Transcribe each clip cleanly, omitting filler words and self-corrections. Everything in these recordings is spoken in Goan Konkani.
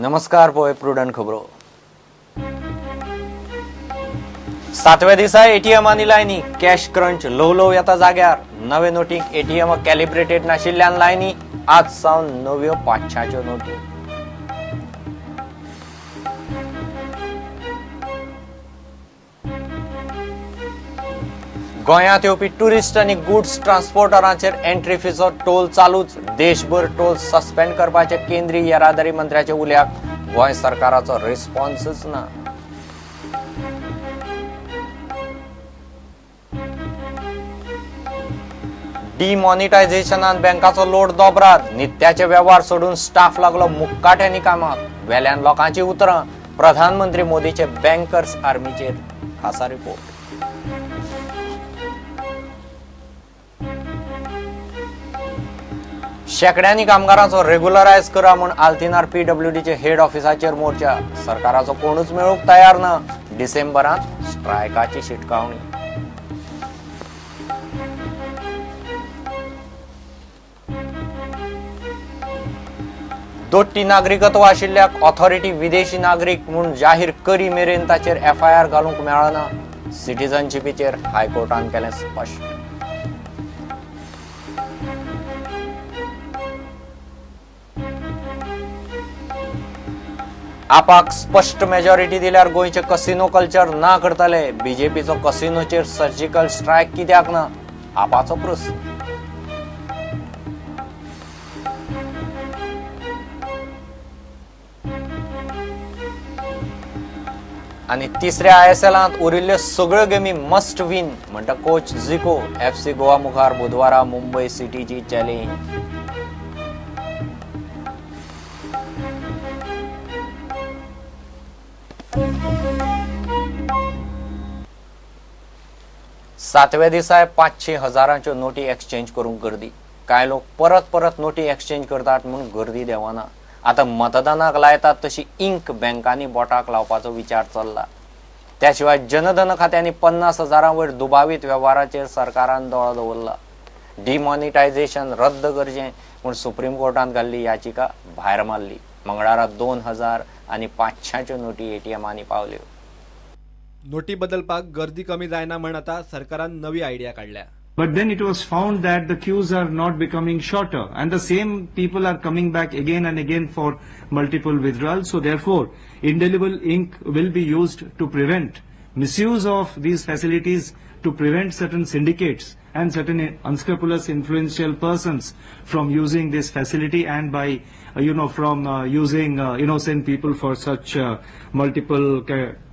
नमस्कार, पळय प्रुडंट खबरो. सातव्या दिसा एटीएमांनी लायनी. कॅश क्रंच ल्हव ल्हव येता जाग्यार. नवे नोटींक एटीएम कॅलिब्रेटेड नाशिल्ल्यान लायनी. आज सावन नव्यो 500च्यो नोटी. गोंयांत येवपी ट्युरिस्ट आनी गुड्स ट्रान्सपोर्टरांचेर एंट्री फीचो टोल चालूच. देशभर टोल सस्पेंड करपाचे केंद्रीय येरादारी मंत्र्याच्या उल्याक गोंय सरकाराचो रिस्पॉन्सच ना. डिमॉनिटायझेशनान बँकाचो लोड दोबरात. नित्याचे वेव्हार सोडून स्टाफ लागलो मुक्काट्यांनी कामाक. वेल्यान लोकांची उतरां. प्रधानमंत्री मोदीचे बँकर्स आर्मीचेर खासा रिपोर्ट. शेकड्यांनी कामगारांचो रेग्युलरायज करा म्हूण आल्तिनार पीडब्ल्यूडीचे हेड ऑफिसाचेर मोर्चा. सरकाराचो कोणूच मेळूंक तयार ना. डिसेंबरांत स्ट्रायकाची शिटकावणी. दोट्टी नागरिकत्व आशिल्ल्याक ऑथॉरिटी विदेशी नागरीक म्हूण जाहीर करी मेरेन ताचेर एफआयआर घालूंक मेळना. सिटीजनशिपीचेर हायकोर्टान केलें स्पश्ट. आपाक स्पश्ट मेजॉरिटी दिल्यार गोंयचे कसिनो कल्चर ना करतले. बीजेपीचो कसिनोचेर सर्जिकल स्ट्रायक कित्याक ना, आपाचो प्रस्न. आनी तिसऱ्या आयएसएलांत उरिल्ल्यो सगळ्यो गेमी मस्ट विन म्हणटा कोच झिको. एफसी गोवा मुखार बुधवारा मुंबय सिटीची चॅलेंज. सातव्या दिसाय 500 हजारांच्यो नोटी एक्सचेंज करूंक गर्दी. कांय लोक परत परत नोटी एक्सचेंज करतात म्हूण गर्दी देंवना. आतां मतदानाक लायतात तशी इंक बँकांनी बोटाक लावपाचो विचार चल्ला. त्या शिवाय जनधन खात्यांनी 50 हजारां वयर दुबावीत वेव्हाराचेर सरकारान दोळो दवरला. डिमॉनिटायझेशन रद्द करचें म्हूण सुप्रीम कोर्टांत घाल्ली याचिका भायर मारली. मंगळारा 2000 आनी 500च्यो नोटी एटीएमांनी पावल्यो. नोटी बदलपाक गर्दी कमी जायना म्हण आतां सरकारान नवी आयडिया काडल्या. But then it was found that the queues are not becoming shorter and the same people are coming back again and again for multiple withdrawals. So therefore, indelible ink will be used to prevent misuse of these facilities, to prevent certain syndicates and certain unscrupulous influential persons from using this facility and by, from using innocent people for such multiple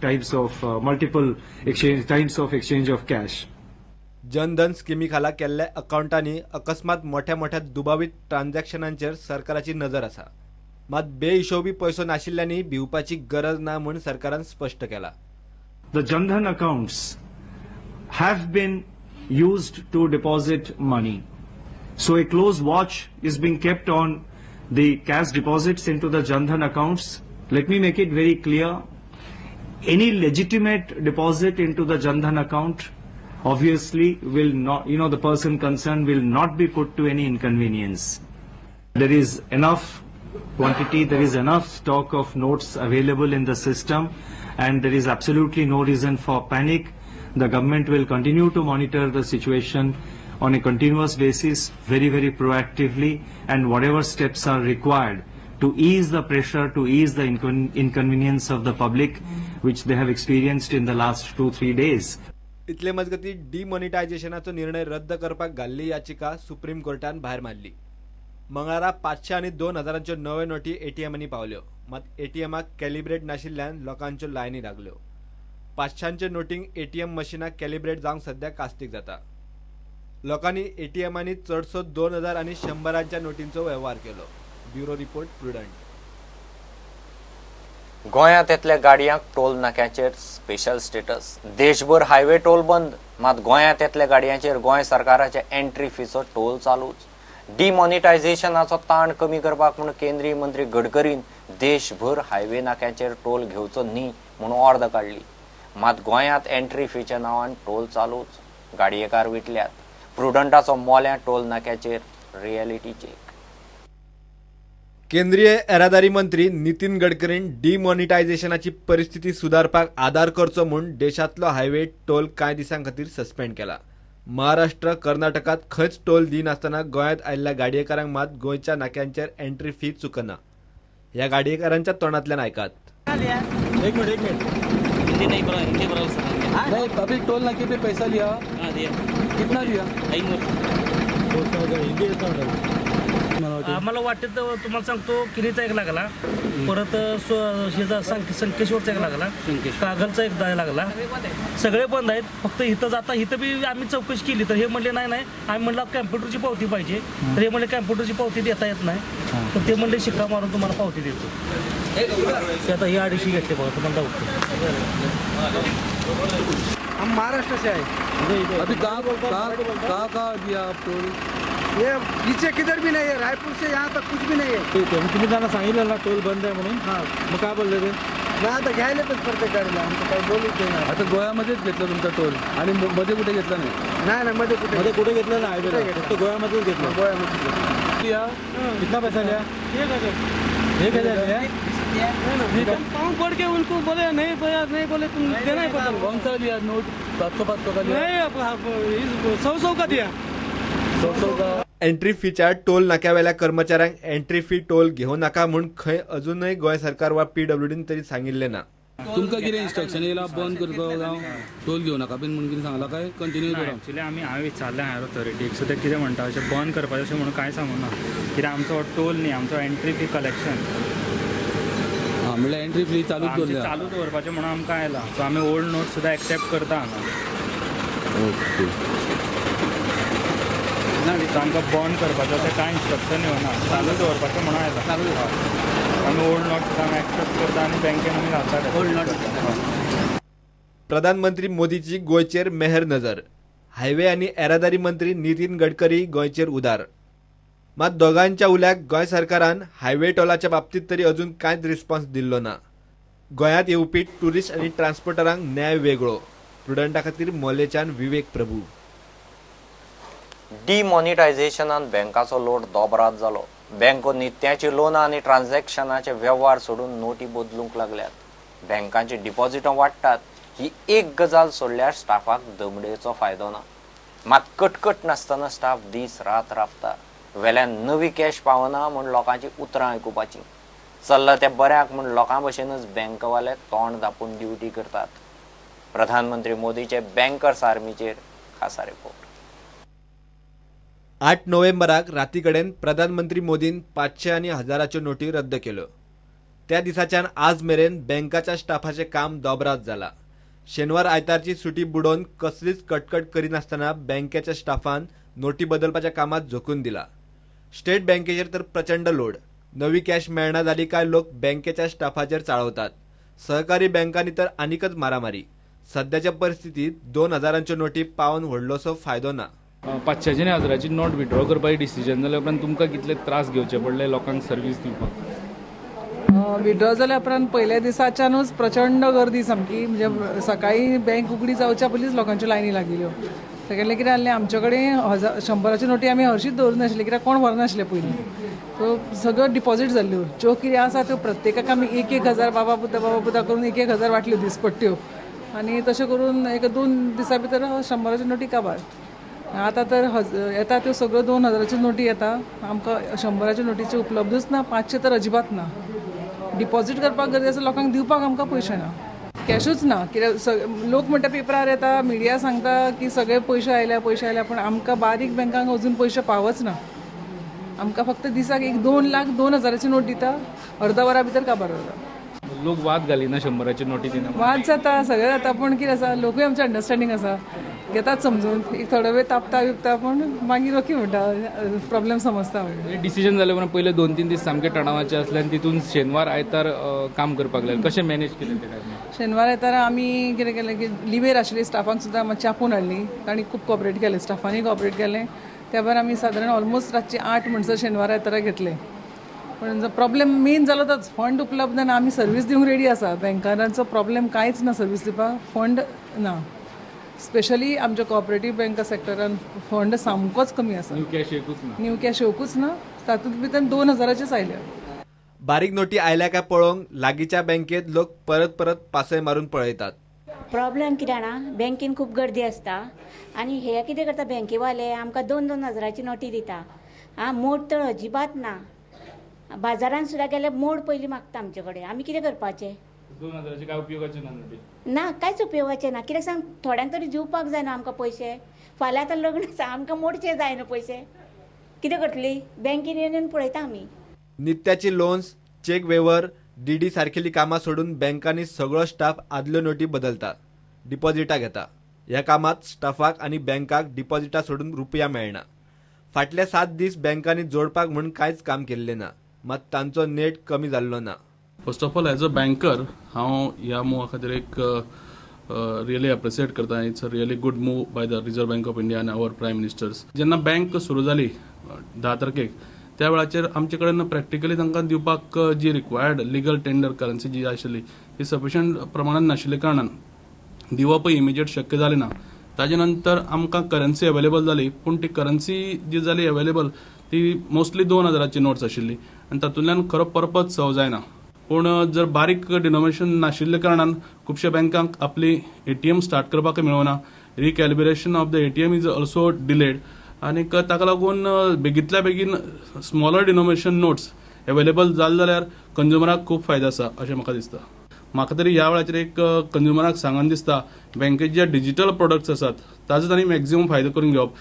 types of multiple exchange, types of exchange of cash. Jan Dhan स्किमी खाला केल्ल्या अकावंटांनी अकस्मात मोठ्या मोठ्या दुबावीत ट्रान्झॅक्शनांचेर सरकाराची नजर आसा. मात बेहिशोबी पयसो नाशिल्ल्यांनी भिवपाची गरज ना म्हूण सरकारान स्पश्ट केला. The Jan Dhan accounts have been used to deposit money. So a close watch is being kept on the cash deposits into the Jan Dhan accounts. Let me make it very clear. Any legitimate deposit into the Jan Dhan account obviously will not, the person concerned will not be put to any inconvenience. There is enough quantity, there is enough stock of notes available in the system, and there is absolutely no reason for panic. The government will continue to monitor the situation on a continuous basis, very, very proactively, and whatever steps are required to ease the pressure, to ease the inconvenience of the public, which they have experienced in the last 2-3 days. इतले मजगती डिमॉनिटायझेशनाचो निर्णय रद्द करपाक घाल्ली याचिका सुप्रीम कोर्टान भायर मारली. मंगळारा 500 आनी 2000च्यो नव्यो नोटी एटीएमांनी पावल्यो. मात एटीएमाक कॅलिब्रेट नाशिल्ल्यान लोकांच्यो लायनी लागल्यो. 500च्यो नोटींक एटीएम मशिनाक कॅलिब्रेट जावंक सध्या कास्तीक जाता. लोकांनी एटीएमांनी चडसो 2000 आनी 100च्या नोटींचो वेव्हार केलो. Bureau report, Prudent. गोंयांत येतल्या गाडयांक टोल नाक्याचेर स्पेशल स्टेटस. देशभर हायवे टोल बंद, मात गोंयांत येतल्या गाडयांचेर गोंय सरकाराच्या एंट्री फीचो टोल चालूच. डिमॉनिटायझेशनाचो ताण कमी करपाक म्हूण केंद्रीय मंत्री गडकरीन देशभर हायवे नाक्याचेर टोल घेवचो न्ही म्हूण ऑर्द काडली. मात गोंयांत एंट्री फीच्या नांवान टोल चालूच. गाडयेकार विटल्यात. प्रुडंटाचो मोल्यां टोल नाक्याचेर रियलिटी चेक. केंद्रीय येरादारी मंत्री नितीन गडकरीन डिमॉनिटायझेशनाची परिस्थिती सुदारपाक आदार करचो म्हूण देशांतलो हायवे टोल कांय दिसां खातीर सस्पेंड केला. महाराष्ट्र, कर्नाटकात खंयच टोल दिनासतना गोंयांत आयिल्ल्या गाडयेकारांक मात गोंयच्या नाक्यांचेर एंट्री फी चुकना. ह्या गाडयेकारांच्या तोंडांतल्यान आयकात. एक मिनट, एक मिनट. हिंदी नहीं बरा, हिंदी बराबर सर. नहीं, अभी टोल नाके पे पैसा लिया? हाँ, दिया. कितना दिया? 500. आम्हाला वाटत तुम्हाला सांगतो, किरीचा एक लागला, परत ह्याचा संकेश्वरचा एक लागला, कागलचा एक लागला. सगळे बंद आहेत. फक्त इथं जाता इथं बी आम्ही चौकशी केली तर हे म्हणले नाही नाही. आम्ही म्हणलं कॅम्प्युटरची पावती पाहिजे, तर हे म्हणले कॅम्प्युटरची पावती देता येत नाही. तर ते म्हणले शिक्का मारून तुम्हाला पावती देतो. ते आता ही 250 घेतली बघा, तुम्हाला दाखवतो. हम महाराष्ट्र से आए. अभी कहाँ कहाँ कहाँ कहाँ दिया आप टोल? ये पीछे किधर भी नहीं है, रायपुर से यहाँ तक कुछ भी नहीं है. ठीक आहे, मग तुम्ही त्यांना सांगितलं ना टोल बंद आहे म्हणून? हां. मग काय बोलले ते? नाही, आता घ्यायला तर प्रत्येक गाडीला आमचं काही बोलूच देणार. आता गोव्यामध्येच घेतलं तुमचा टोल आणि मध्ये कुठे घेतला नाही? नाही नाही, मध्ये कुठे मध्ये कुठे घेतलं ना हायवेला? कुठे घेतलं? फक्त गोव्यामध्येच घेतलं. गोव्यामध्ये घेतलं. लिया? कितना पैसा लिया? 1000 लिया. पाँव पड़ के उनको बोले नहीं भैया, नहीं बोले तुम देना ही पड़ता. कौन सा लिया नोट? 700 500 का लिया? नहीं, 100 100 का दिया. 100 100 का. एंट्री फीच्या टोल नाक्यावेल्या कर्मचाऱ्यांक एंट्री फी टोल घेवं नाका म्हूण खंय अजुनय गोंय सरकार वा पीडब्ल्यूडीन तरी सांगिल्लें ना. तुमका कितें इन्स्ट्रक्शन येयला बंद करचो जावं टोल घेऊ नाका बीन म्हणून कितें सांगला काय कंटिन्यू करा? एक्चुली आमी हांवें विचारलें हायर ऑथॉरिटीक, सो ते कितें म्हणटा, अशें बंद करपाचें अशें म्हणून कांय सांगूं ना, कित्याक आमचो हो टोल न्ही, आमचो एंट्री फी कलेक्शन. हां, म्हणल्यार एंट्री फी चालूच आमचें दवरल्या. चालू दवरपाचें म्हणून आमकां आयलां. सो आमी ओल्ड नोट सुद्दां एक्सेप्ट करता हांगा. ओके. सो आमकां बंद करपाचें अशें कांय इन्स्ट्रक्शन येवना, चालू दवरपाचें म्हणून आयलां. आमी ओल्ड नोट सुद्दां आमी एक्सेप्ट करता आनी बँकेन आमी घालता ओल्ड नोट. प्रधानमंत्री मोदीची गोंयचेर मेहर नजर. हायवे आनी येरादारी मंत्री नितीन गडकरी गोंयचेर उदार. मात दोगांच्या उल्याक गोंय सरकारान हायवे टोलाच्या बाबतीत तरी अजून कांयच रिस्पॉन्स दिल्लो ना. गोंयांत येवपी ट्युरिस्ट आनी ट्रान्सपोर्टरांक न्याय वेगळो. प्रुडंटा खातीर मोलेच्यान विवेक प्रभू. डिमॉनिटायझेशनान बँकाचो लोड दोबरात जालो. बँको नित्याची लोनां आनी ट्रान्झॅक्शनाचे वेव्हार सोडून नोटी बदलूंक लागल्यात. बँकांची डिपॉझिटां वाडटात ही एक गजाल सोडल्यार स्टाफाक दमडेचो फायदो ना. मात कटकट नासतना स्टाफ दीस रात राबता. वेल्यान नवी कॅश पावना म्हूण लोकांची उतरां आयकुपाची. चल्ला तें बऱ्याक म्हूण लोकां भशेनच बँकवाले तोंड धांपून ड्युटी करतात. प्रधानमंत्री मोदीचे बँकर्स आर्मीचेर खासा रिपोर्ट. 8 नोव्हेंबराक राती कडेन प्रधानमंत्री मोदीन 500 आनी 1000च्यो नोटी रद्द केल्यो. त्या दिसाच्यान आज मेरेन बँकाच्या स्टाफाचें काम दोबरात जाला. शेनवार आयतारची सुटी बुडोवन कसलीच कटकट करिनासतना बँकेच्या स्टाफान नोटी बदलपाच्या कामात झोकून दिला. स्टेट बँकेचेर तर प्रचंड लोड. नवी कॅश मेळना जाली काय लोक बँकेच्या स्टाफाचेर चाळवतात. सहकारी बँकांनी तर आनीकच मारामारी. सद्याच्या परिस्थितीत 2000च्यो नोटी पावन व्हडलोसो फायदो ना. 500ची आनी 1000ची नोट विड्रॉ करपाची डिसिजन जाल्या उपरांत तुमकां कितले त्रास घेवचे पडले लोकांक सर्वीस दिवपाक? विड्रॉ जाल्या उपरांत पयल्या दिसाच्यानूच प्रचंड गर्दी सामकी, म्हणजे सकाळी बँक उगडी जावच्या पयलींच लोकांच्यो लायनी लागिल्ल्यो. सेकंडली कितें जालें, आमचे कडेन 100च्यो नोटी आमी हरशींच दवरनाशिल्ले, कित्याक कोण व्हरनाशिल्ले पयलीं. सो सगळ्यो डिपॉझीट जाल्ल्यो. ज्यो कितें आसा त्यो प्रत्येकाक आमी 1-1 हजार बाबा पुता बाबा पुता करून 1-1 हजार वांटल्यो दिसपट्ट्यो आनी तशें करून एक 2 दिसां भितर 100च्यो नोटी काबार. आतां तर येता त्यो सगळ्यो 2000च्यो नोटी येता. आमकां 100च्यो नोटीच्यो उपलब्धच ना, 500 तर अजिबात ना. डिपॉझीट करपाक गरज आसा, लोकांक दिवपाक आमकां पयशे ना, कॅशूच ना. कित्याक लोक म्हणटा, पेपरार येता, मिडिया सांगता की सगळे पयशे आयल्या, पयशे आयल्या, पूण आमकां बारीक बँकांक अजून पयशे पावच ना. आमकां फक्त दिसाक एक 2 लाख 2000ची नोट दिता, अर्द वरा भितर काबार जाता. लोक वाद घालिना 100ची नोटी दिना? वाद जाता, सगळें जाता, पूण कितें आसा, लोकूय आमचे अंडरस्टँडींग आसा, घेतात समजून. एक थोडो वेळ तापता बिपता, पूण मागीर ओके म्हणटा, प्रॉब्लेम समजता मागीर. डिसिजन जाले उपरांत पयले 2-3 दीस सामके तणावाचे आसले आनी तितून शेनवार आयतार काम करपाक लागले. कशें मॅनेज केलें तें काय? शेनवार आयतारा आमी कितें केलें की लिवेर आशिल्ली स्टाफांक सुद्दां मातशें आपोवन हाडली. तांणी खूब कॉपरेट केलें, स्टाफांनी कॉपरेट केलें. त्या भायर आमी सादारण ऑलमोस्ट रातचे 8 म्हणसर शेनवार आयतारा घेतले. पण प्रॉब्लेम मेन जालो तोच, फंड उपलब्ध ना. आमी सर्वीस दिवंक रेडी आसा, बँकारांचो प्रॉब्लेम कांयच ना सर्वीस दिवपाक, फंड ना. स्पेशली आमच्या कॉपरेटीव बँका सेक्टरान फंड सामकोच कमी आसा. न्यू कॅश एकूच ना. न्यू कॅश येवकूच ना. तातूंत भितर 2000चेच आयल्या. बारीक नोटी आयल्या काय पळोवंक लागींच्या बँकेत लोक परत परत पासय मारून पळयतात. प्रॉब्लेम कितें जाणा, बँकेन खूब गर्दी आसता आनी हे कितें करता बँकेवाले आमकां 2-2 हजाराची नोटी दिता. आं, मोड तर अजिबात ना. बाजारान सुद्दां गेल्यार मोड पयलीं मागता आमचे कडेन. आमी कितें करपाचें? 2 हजाराचे काय उपयोगाचे ना नोटी? ना, कांयच उपयोगाचें ना. कित्याक सांग, थोड्यांक तरी दिवपाक जाय न्हू आमकां पयशे. फाल्यां आतां लग्न आसा, आमकां मोडचे जाय न्हू पयशे. कितें करतली? बँकेन येवन येवन पळयता आमी. नित्याची लोन्स, चेक वेव्हर, डीडी सारकेली कामां सोडून बँकांनी सगळो स्टाफ आदल्यो नोटी बदलता, डिपॉझिटां घेता. ह्या कामांत स्टाफाक आनी बँकाक डिपॉझिटां सोडून रुपया मेळना. फाटले 7 दीस बँकांनी जोडपाक म्हूण कांयच काम केल्लें ना, मात तांचो नेट कमी जाल्लो ना. First of all, as a banker हांव ह्या मुवा खातीर एक रियली एप्रिसिएट करता. It's a really good move by the Reserve Bank of India आनी our prime ministers. जेन्ना बँक सुरू जाली 10 तारखेक, त्या वेळाचेर आमचे कडेन प्रॅक्टिकली तांकां दिवपाक जी रिक्वायर्ड लिगल टेंडर करन्सी जी आशिल्ली ती सफिशियंट प्रमाणान नाशिल्ल्या कारणान दिवपय इमिजिएट शक्य जालें ना. ताजे नंतर आमकां करन्सी अवेलेबल जाली, पूण ती करन्सी जी जाली अवेलेबल ती मोस्टली 2 हजाराची नोट्स आशिल्ली आनी तातूंतल्यान खरो पर्पज सर्व जायना. पूण जर बारीक डिनोमिनेशन नाशिल्ल्या कारणान खुबश्या बँकांक आपली ATM start करपाक मेळना. Recalibration of the ATM is also delayed आनीक ताका लागून बेगींतल्या बेगीन स्मॉलर डिनोमिनेशन नोट्स अवेलेबल जाले जाल्यार कंज्युमराक खूब फायदो आसा अशें म्हाका दिसता. म्हाका तरी ह्या वेळाचेर एक कंज्युमराक सांगन दिसता, बँकेचे जे डिजिटल प्रोडक्ट्स आसात ताजो तांणी मॅक्झिमम फायदो करून घेवप.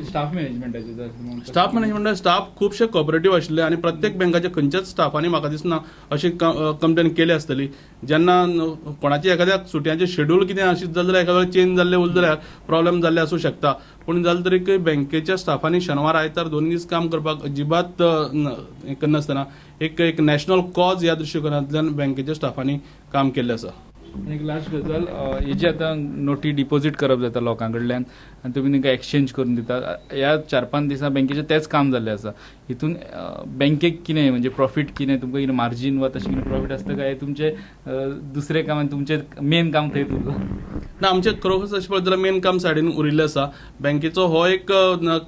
स्टाफ मॅनेजमेंटाचे, स्टाफ मॅनेजमेंटा स्टाफ खुबशे कॉपरेटीव आशिल्ले आनी प्रत्येक बँकाचे खंयच्याच स्टाफांनी म्हाका दिसना अशी कंप्लेन केली आसतली. जेन्ना कोणाची एखाद्या सुटयांचे शेड्यूल कितें आशिल्लें जाल्यार एखाद्या वेळार चेंज जाल्ले उरले जाल्यार प्रॉब्लेम जाल्ले आसूं शकता. पूण जालें तरी बँकेच्या स्टाफांनी शेनवार आयतार 2 दीस काम करपाक अजिबात हें करनासतना एक एक नॅशनल कॉज ह्या दृश्टिकोनांतल्यान बँकेच्या स्टाफांनी काम केल्लें आसा. एक लास्ट गजाल, ही जी आतां नोटी डिपॉझीट करप जाता लोकां कडल्यान आनी तुमी तांकां एक्सचेंज करून दिता, ह्या 4-5 दिसां बँकेचें तेंच काम जाल्लें आसा. हितून बँकेक कितें म्हणजे प्रॉफीट कितें, तुमकां कितें मार्जीन वा तशें कितें प्रॉफीट आसता काय तुमचें दुसरें काम आनी तुमचें मेन काम थंयच उरलां? ना, आमचें खरोखर अशें पळयत जाल्यार मेन काम सायडीन उरिल्लें आसा. बँकेचो हो एक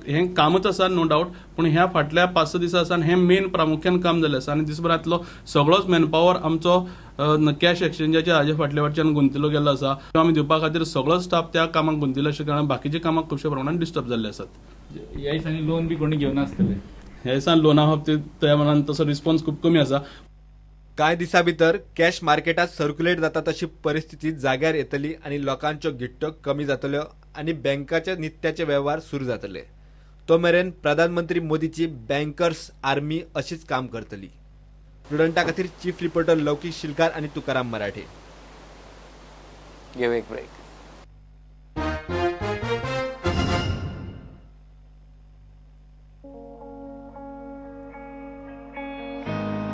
हें कामच आसा नो डावट, पूण ह्या फाटल्या 5-6 दिसां सावन हें मेन प्रामुख्यान काम जाल्लें आसा आनी दिसभरांतलो सगळोच मॅनपावर आमचो कॅश एक्सचेंजाच्या हाजे फाटल्या वटच्यान गुंतिल्लो गेल्लो आसा. आमी दिवपा खातीर सगळो स्टाफ त्या कामाक गुंतिल्लो आशिल्ल्या कारणान बाकीच्या कामाक खुबश्या प्रमाणान डिस्टर्ब जाल्ले आसात. ह्या दिसांनी लोन बी कोणी घेवनासतले? ह्या दिसान लोना बाबतींत त्या मनान तसो रिस्पॉन्स खूब कमी आसा. कांय दिसां भितर कॅश मार्केटात सर्क्युलेट जाता तशी परिस्थिती जाग्यार येतली आनी लोकांच्यो घिट्ट्यो कमी जातल्यो आनी बँकाचे नित्याचे वेव्हार सुरू जातले. तो मेरेन प्रधानमंत्री मोदीची बँकर्स आर्मी अशीच काम करतली. स्टुडंटा खातीर चीफ रिपोर्टर लौकीक शिलकार आनी तुकाराम मराठे. घेऊ एक ब्रेक.